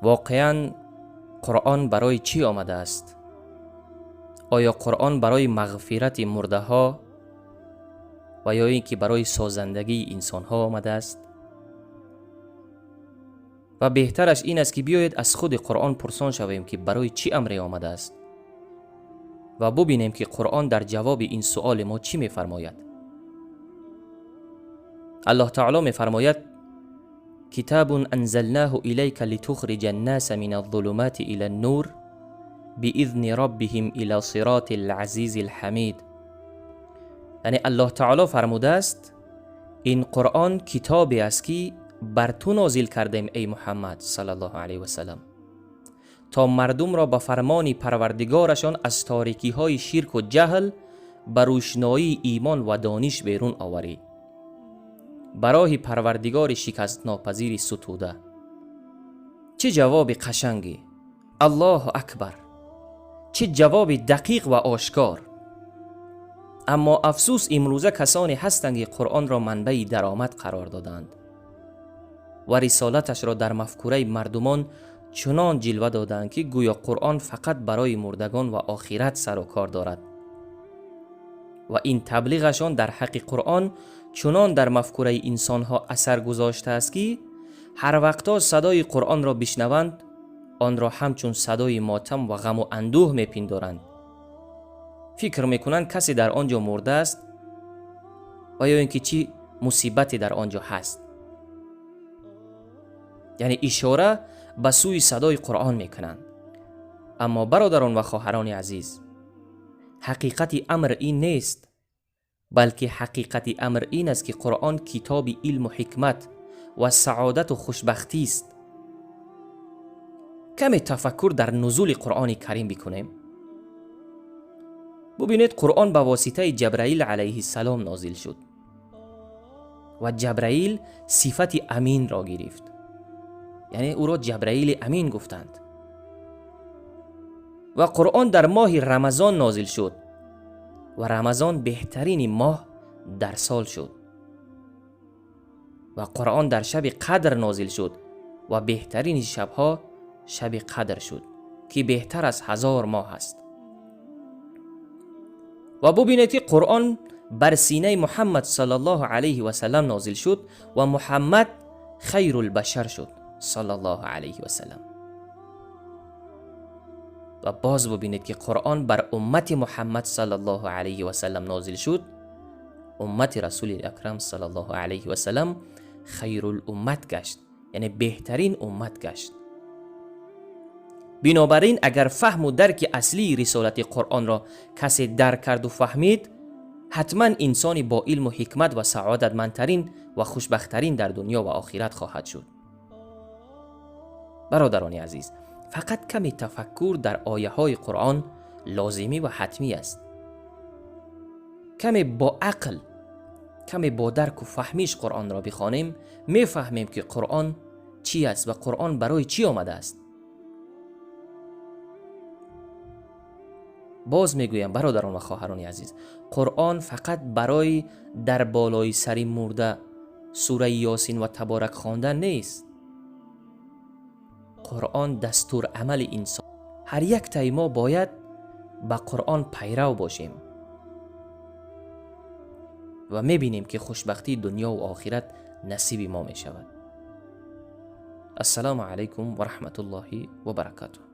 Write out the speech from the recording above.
Воқеан, Қуръон барои чӣ омадааст? Оё Қуръон барои мағфирати мурдаҳо ва ё ин ки барои созандагии инсонҳо омадааст? Ва беҳтараш ин аст, ки биёед аз худи Қуръон пурсон шавем, ки барои чӣ амре омадааст, ва бубинем, ки Қуръон дар ҷавоби ин суоли мо чӣ мефармояд. Аллоҳ таоло мефармояд: كتاب أنزلناه إليك لتخرج الناس من الظلمات إلى النور بإذن ربهم إلى صراط العزيز الحميد. Яъне Аллоҳ таоло фармудааст: ин Қуръон китобе аст, ки бар ту нозил кардем, эй Муҳаммад саллаллоҳу алайҳи васалам, то мардумро ба фармони Парвардигорашон аз торикиҳои ширку ҷаҳл ба рӯшноии имон ва дониш берун оварӣ, ба роҳи Парвардигори шикастнопазири сутуда. Чӣ ҷавоби қашангӣ! Аллоҳу акбар! Чӣ ҷавоби дақиқ ва ошкор! Аммо афсӯс, имрӯза касоне ҳастанд, ки Қуръонро манбаи даромад қарор доданд ва рисолаташро дар мафкураи мардумон чунон ҷилва доданд, ки гӯё Қуръон фақат барои мурдагон ва охират сару кор дорад. Ва ин таблиғашон дар ҳаққи Қуръон чунон дар мафкураи инсонҳо асар гузоштааст, ки ҳар вақтҳо садои Қуръонро бишнаванд, онро ҳамчун садои мотам ва ғаму андӯҳ мепиндоранд. Фикр мекунанд, касе дар он ҷо мурдааст ва ё ин ки чӣ мусибате дар он ҷо ҳаст, яъне ишора ба сӯи садои Қуръон мекунанд. Аммо, бародарон ва хоҳарони азиз, ҳақиқати амр ин нест, балки ҳақиқати амр ин аст, ки Қуръон китоби илму ҳикмат ва саодату хушбахтист. Каме тафаккур дар нузули Қуръони Карим бикунем. Бубинед, Қуръон ба воситаи Ҷабраил алайҳиссалом нозил шуд ва Ҷабраил сифати аминро гирифт, яъне ӯро Ҷабраили Амин гуфтанд. Ва Қуръон дар моҳи Рамазон нозил шуд ва Рамазон беҳтарини моҳ дар сол шуд. Ва Қуръон дар шаби Қадр нозил шуд ва беҳтарини шабҳо шаби Қадр шуд, ки беҳтар аз 1000 моҳ аст. Ва бубинед, ки Қуръон бар синаи Муҳаммад саллаллоҳу алайҳи васалам нозил шуд ва Муҳаммад хайрулбашар шуд, саллаллоҳу алайҳи васалам. Ва боз бубинед, ки Қуръон бар уммати Муҳаммад саллаллоҳу алайҳи васалам нозил шуд. Уммати Расули Акрам саллаллоҳу алайҳи васалам хайрул уммат гашт, яъне беҳтарин уммат гашт. Бинобар ин, агар фаҳму дарки аслии рисолати Қуръонро касе дарк карду фаҳмид, ҳатман инсони бо илму ҳикмат ва саодатмандтарин ва хушбахттарин дар дунё ва охират хоҳад шуд. Бародарони азиз, фақат каме тафаккур дар ояҳои Қуръон лозимӣ ва ҳатмӣ аст. Каме бо ақл, каме бо дарку фаҳмиш Қуръонро бихонем, мефаҳмем, ки Қуръон чӣ аст ва Қуръон барои чӣ омадааст. Боз мегӯям, бародарон ва хоҳарони азиз, Қуръон фақат барои дар болои сари мурда сураи Ёсин ва Таборак хондан нест. Қуръон дастурамали инсон. Ҳар яктаи мо бояд ба Қуръон пайрав бошем ва мебинем, ки хушбахтии дунёву охират насиби мо мешавад. Ассалому алайкум ва раҳматуллоҳи ва баракатуҳ.